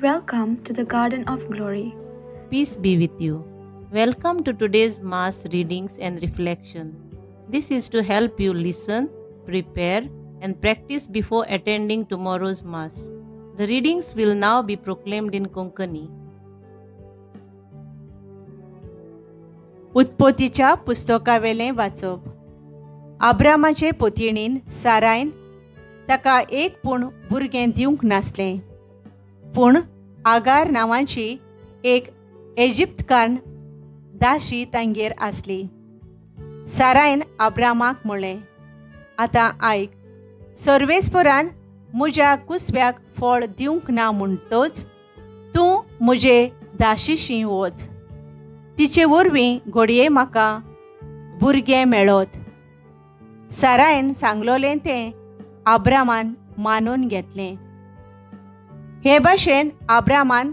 Welcome to the Garden of Glory. Peace be with you. Welcome to today's Mass readings and reflection. This is to help you listen, prepare, and practice before attending tomorrow's Mass. The readings will now be proclaimed in Konkani. उत्पत्तीच्या पुस्तकावेलें वाचप. आब्रामाचे पोतिणीन सारायन ताका एक पूण भुरगें दिवंक नासलें, पूण आगार नांवाची एक एजिप्तकान्न दाशी तांगेर आसली. सारायन आब्रामाक म्हणलें, आतां आयक, सर्वेस्परान म्हज्या कुसव्याक फळ दिवंक ना म्हणटच तूं म्हजे दाशीशी वच, तिचे वरवीं घडये म्हाका भुरगें मेळत. सारायन सांगलोलें तें आब्रामान मानून घेतलें. हे भाशेन आब्रामान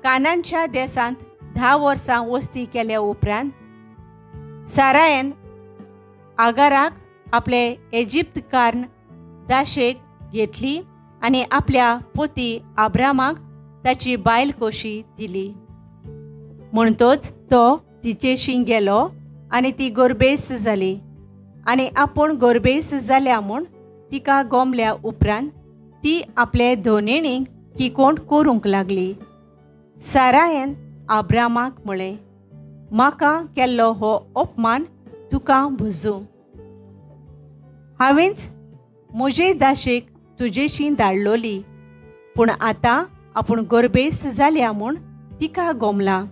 कानानच्या देसांत 10 वर्सां वस्ती केल्या उपरांत सारायन आगाराक आपले एजिप्तकान्न दाशेक घेतली आनी आपल्या पोती आब्रामाक ताची बायल कशी दिली. म्हणटच तो तिचेशी गेलो आनी ती गर्भेस्त जाली, आनी आपूण गर्भेस्त जाल्या म्हूण तिका गोमल्या उपरांत ती आपले धोनेणीक किकोंट करूंक लागली. सारायन आब्रामाक म्हळें, म्हाका केल्लो हो अपमान तुका भुजूं, हांवेंच म्हजे दाशेक तुजेशी धाडलोली, पूण आतां आपूण गर्भेस्त जाल्या म्हूण तिका गोमला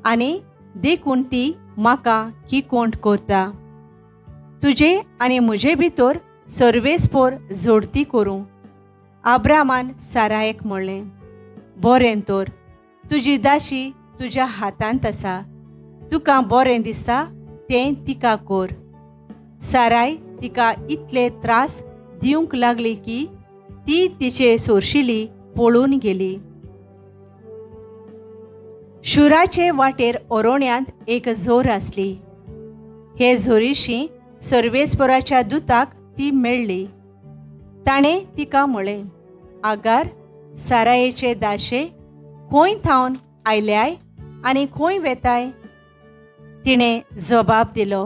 आनी देखून ती म्हाका किकोंट करता. तुजे आनी म्हजे भितर सर्वेस्पोर जोडती करूं. आब्रामान सारायक म्हणलें, बरें तर, तुजी दाशी तुज्या हातांत आसा, तुका बरें दिसता तें तिका कर. साराय तिका इतले त्रास दिवंक लागली की ती तिचे सोरशिली पळून गेली. शुराचे वाटेर ओरोण्यांत एक झोर आसली. हे झोरीशी सर्वेस्पराच्या दुताक ती मेळ्ळी. ताणें तिका म्हळें, आगार, सारायेचे दाशे खंय थावन आयल्याय आनी खंय वेताय? तिणें जबाब दिलो,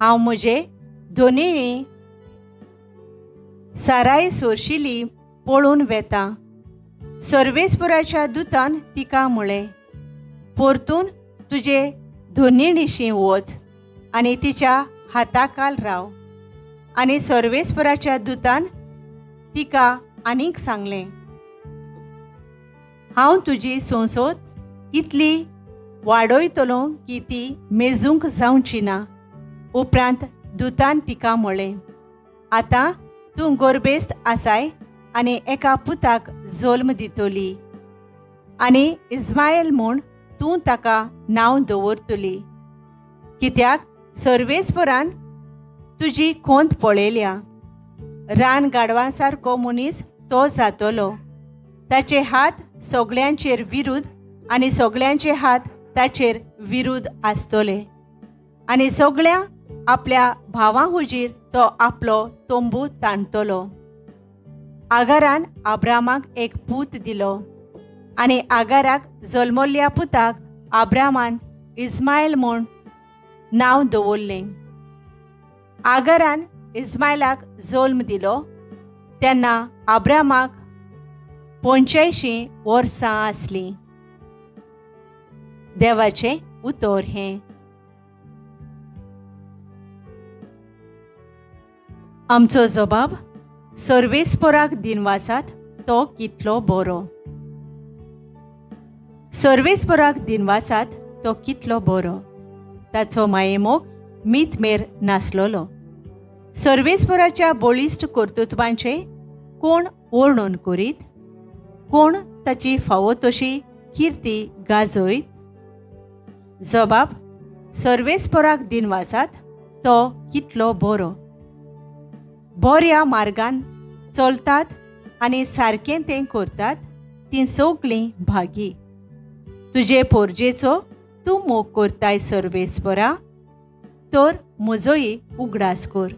हांव म्हजे दोनीळी साराय सोरशिली पळून वेता. सर्वेस्पराच्या दुतान तिका म्हळें, परतून तुजे धोनिणीशी वच आनी तिच्या हाताखाल राव. आनी सर्वेस्पराच्या दुतान तिका आनीक सांगलें, हांव तुजी संसद इतली वाडयतलो की ती मेजूंक जावची ना. उपरांत दुतान तिका म्हळें, आतां तूं गर्भेस्त आसाय आनी एका पुताक जल्म दितली आनी इस्मायल म्हूण तूं ताका नांव दवरतली, कित्याक सर्वेस्परान तुजी खोंत पळयल्या. रान गाडवां सारको मनीस तो जातलो, ताचे हात सगळ्यांचेर विरुद्ध आनी सगळ्यांचे हात ताचेर विरुद्ध आसतले, आनी सगळ्या आपल्या भावां हुजीर तो आपलो तंबू ताणतलो. आगारान आब्रामाक एक पूत दिलो आनी आगाराक जल्मल्ल्या पुताक आब्रामान इस्मायल म्हूण नांव दवरलें. आगारान इस्मायलाक जल्म दिलो तेन्ना आब्रामाक 85 वर्सां आसलीं. देवाचें उतर हें. आमचो जबाब, सर्वेस्पराक दिनवासात तो कितलो बरो. सर्वेस्पराक दिनवासात तो कितलो बरो, ताचो मायेमोग मीतमेर नासलोलो. सर्वेस्पराच्या बळिश्ट कर्तृत्वांचें कोण वर्णन करीत, कोण ताची फावो तशी किर्ती गाजयत? जबाब, सर्वेस्पराक दिनवासात तो कितलो बरो. बऱ्या मार्गान चलतात आनी सारकें तें करतात तीं सगळीं भागी. तुजे पोरजेचो तूं मोग करताय सर्वेस्परा, तर म्हजोय उगडास कर.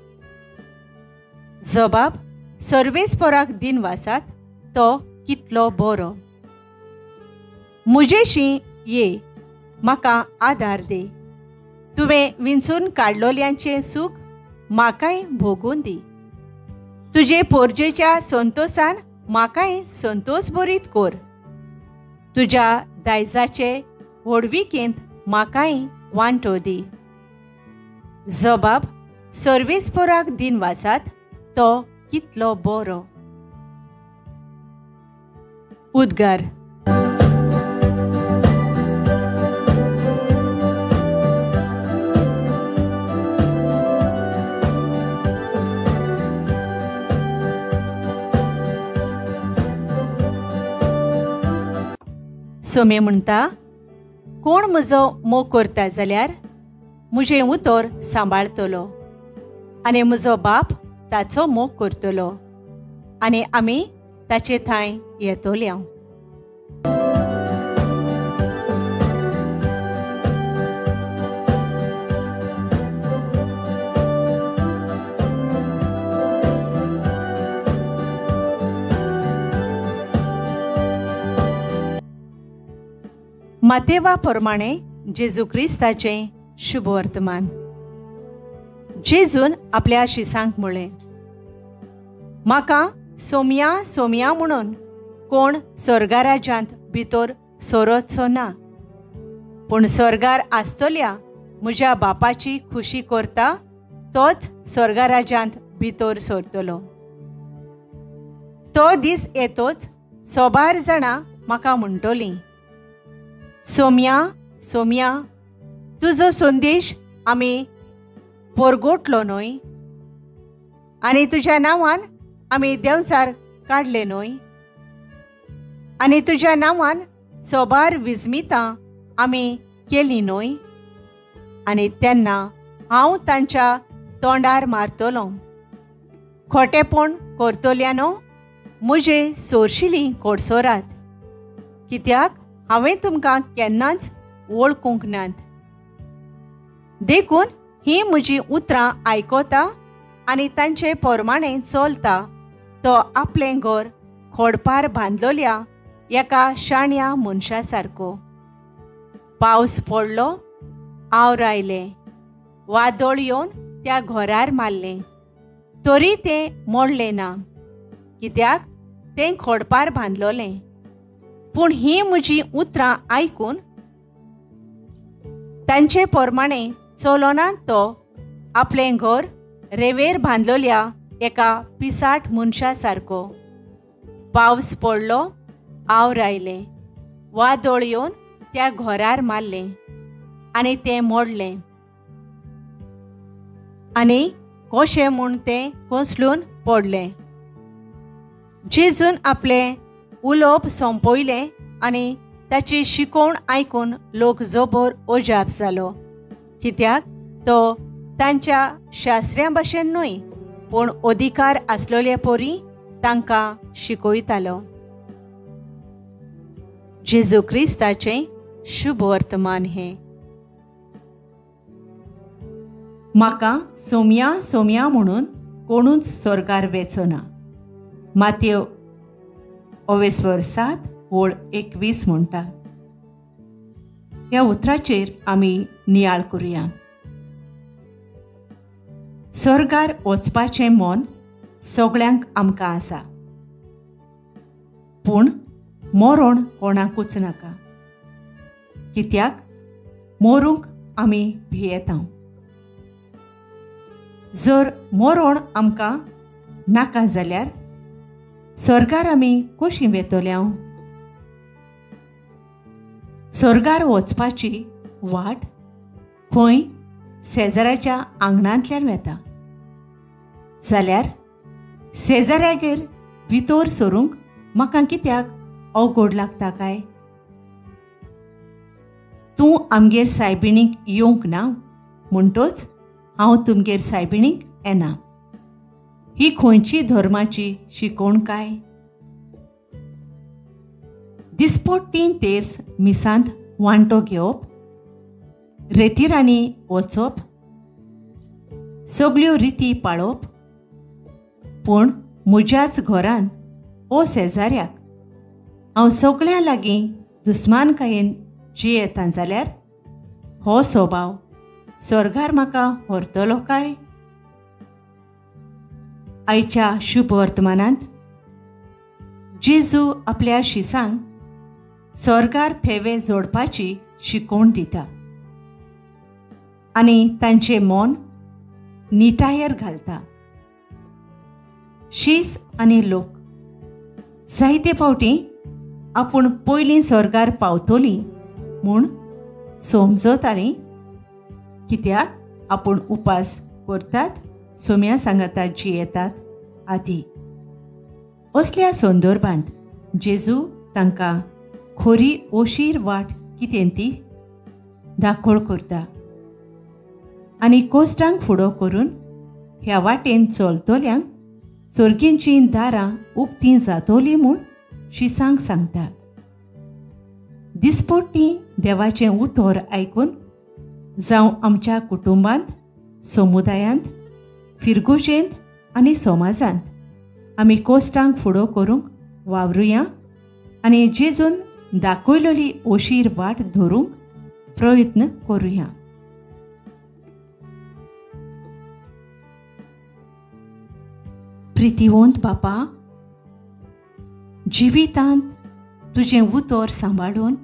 जबाब, सर्वेस्पराक दिनवासात तो कितलो बरो. मुजेशी ये, म्हाका आदार दी. तुवें विंचून काडलोल्यांचें सूख म्हाकाय भोगून दी. तुजे पोरजेच्या संतोसान म्हाकाय संतोस बरीत कोर. तुज्या दायजाचे व्हडविकेंत म्हाकाय वांटो दी. जबाब सर्वेस्पोराक दिनवासात, तो कितलो बरो. उद्गार. सोमे म्हणटा, कोण म्हजो मोग करता जाल्यार म्हजें उतर सांबाळतलो आनी म्हजो बाप ताचो मोग करतलो आनी आमी ताचे थंय येतोल्या. मातेवा प्रमाणे जेजू क्रिस्ताचें शुभवर्तमान. जेजून आपल्या शिसांक म्हळें, म्हाका सोमया सोमया म्हणून कोण स्वर्गाराज्यांत भितर सोरोचो ना, पूण स्वर्गार आसतल्या म्हज्या बापाची खुशी करता तोच स्वर्गाराज्यांत भितर सरतलो. तो दीस येतोच सोबार जाणां म्हाका म्हणटलीं, सोमया सोमया, तुजो संदेश आमी पोरगोटलो न्हय आनी तुज्या नांवान आमी देंवचार काडले न्हय आनी तुज्या नांवान सोबार विजमितां आमी केली न्हय. आनी तेन्ना हांव तांच्या तोंडार मारतलो, खोटेपण करतल्यानो म्हजे सोरशिली कोडसोरात, कित्याक हांवें तुमकां केन्नाच वळखूंक नात. देखून ही म्हजी उतरां आयकता आनी तांचे प्रमाणे चलता तो आपलें घर खोडपार बांदलोल्या एका शाण्या मनशा सारको. पावस पडलो, आवर आयलें, वादळ येवन त्या घरार मारलें, तरी तें मोडलें ना, कित्याक तें खोडपार बांदलोलें. पूण ही म्हजी उतरां आयकून तांचे प्रमाणे चलोना तो आपलें घर रेवेर बांदलोल्या एका पिसाट मनशा सारको. पावस पडलो, आवर आयलें, वादळ येवन त्या घरार मारलें आनी तें मोडलें आनी कशें म्हूण तें कोसळून पडलें. जेजून आपलें उलोवप सोंपयलें आनी ताची शिकोवण आयकून लोक जबर अजाप जालो, कित्याक तो तांच्या शास्त्र्यां भाशेन न्हय पूण अधिकार आसलेले परी तांकां शिकयतालो. जेजू क्रिस्ताचें शुभवर्तमान हें. म्हाका सोमया सोमया म्हणून कोणूच स्वर्गार वेचो ना. मातेव 7:21 म्हणटा. ह्या उतराचेर आमी नियाळ करुया. स्वर्गार वचपाचें मन सगळ्यांक आमकां आसा, पूण मरण कोणाकूच नाका, कित्याक मरूंक आमी भियेता. जर मरण आमकां नाका जाल्यार स्वर्गार आमी कशीं वेतल्या? स्वर्गार वचपाची वाट खंय शेजाऱ्याच्या आंगणांतल्यान वेता जाल्यार शेजाऱ्यागेर भितर सरूंक म्हाका कित्याक अवघड लागता काय? तूं आमगेर सायबिणीक येवंक ना म्हणटोच हांव तुमगेर सायबिणीक येना, ही खंयची धर्माची शिकोवण काय? दिसपट्टी तेर्स मिसांत वांटो घेवप, रेतिरांनी वचप, सगळ्यो रिती पाळप, पूण म्हज्याच घरान ओ शेजाऱ्याक हांव सगळ्यां लागीं दुस्मानकायेन जियेता जाल्यार हो स्वभाव स्वर्गार म्हाका व्हरतलो काय? आयच्या शुभ वर्तमानांत जेजू आपल्या शिसांक स्वर्गार थेवे जोडपाची शिकवण दिता आनी तांचें मन निटायेर घालता. शीस आनी लोक जायते फावटी आपूण पयलीं स्वर्गार पावतलीं म्हूण समजतालीं, कित्याक आपूण उपास करतात, सोम्या सांगाता जियेतात आदी. असल्या संदर्भांत जेजू तांकां खोरी ओशीर वाट कितें ती दाखोळ करता आनी कोश्टांक फुडो करून ह्या वाटेन चलतल्यांक सोर्गींचीं दारां उक्तीं जातोलीं म्हूण शिसांक सांगता. दिसपट्टी देवाचें उतर आयकून जावं आमच्या कुटुंबांत, समुदायांत, फिरगुजेंत आनी समाजांत आमी कोश्टांक फुडो करूंक वावरुया आनी जेजून दाखयलेली ओशीर वाट धरूंक प्रयत्न करुया. प्रितीवंत बापा, जिवितांत तुजें उतर सांबाळून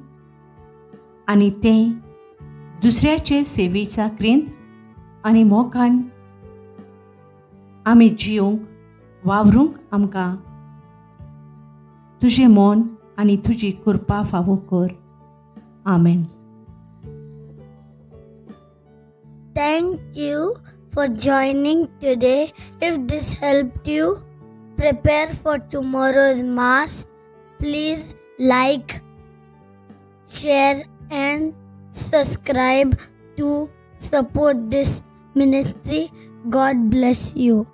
आनी तें दुसऱ्याचे सेवे चाकरेंत आनी मोगान आमी जियोंक वावरूंक आमकां तुजें मन आनी तुजी कृपा फावो कर. आमेन. Thank you for joining today. If this helped you prepare for tomorrow's Mass, please like, share and subscribe to support this ministry. God bless you.